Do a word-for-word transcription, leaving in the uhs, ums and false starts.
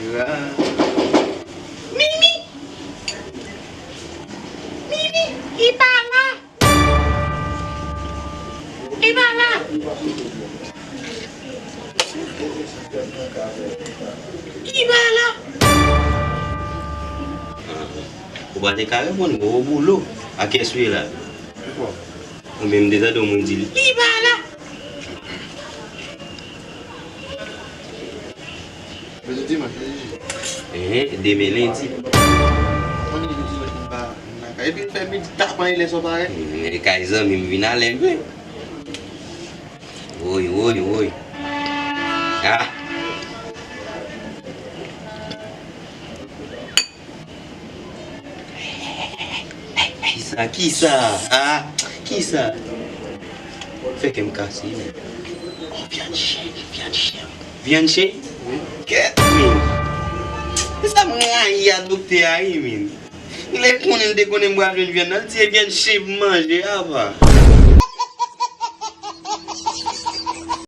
Mimi! Mimi! Li pa la! Li pa la! Li pa la! Ou pa te ka reponn mwen, o boulo. A kiyès ou ye la? Ou menm te tande w moun di li pa la. Jodi dimanch, jodi jedi. Ehe, demen lendi. Konnen jodi dimanch m pa, m pa ka. Epi m fè midi tap anyen lè sa parèt. Men kay zanmi m vin alè vre. Woy, woy, woy. Ah. Kisa, kisa? Ah, kisa? Fè kè m kase, men. Oh, vyann chen, vyann chen. Vyann chen? Wi. Kèt, men. Se sa m rayi a doktè a, wi, men. Lè l konnen, l te konnen m pral jwenn vyann nan, l di e vyann chen pou m manje, apa.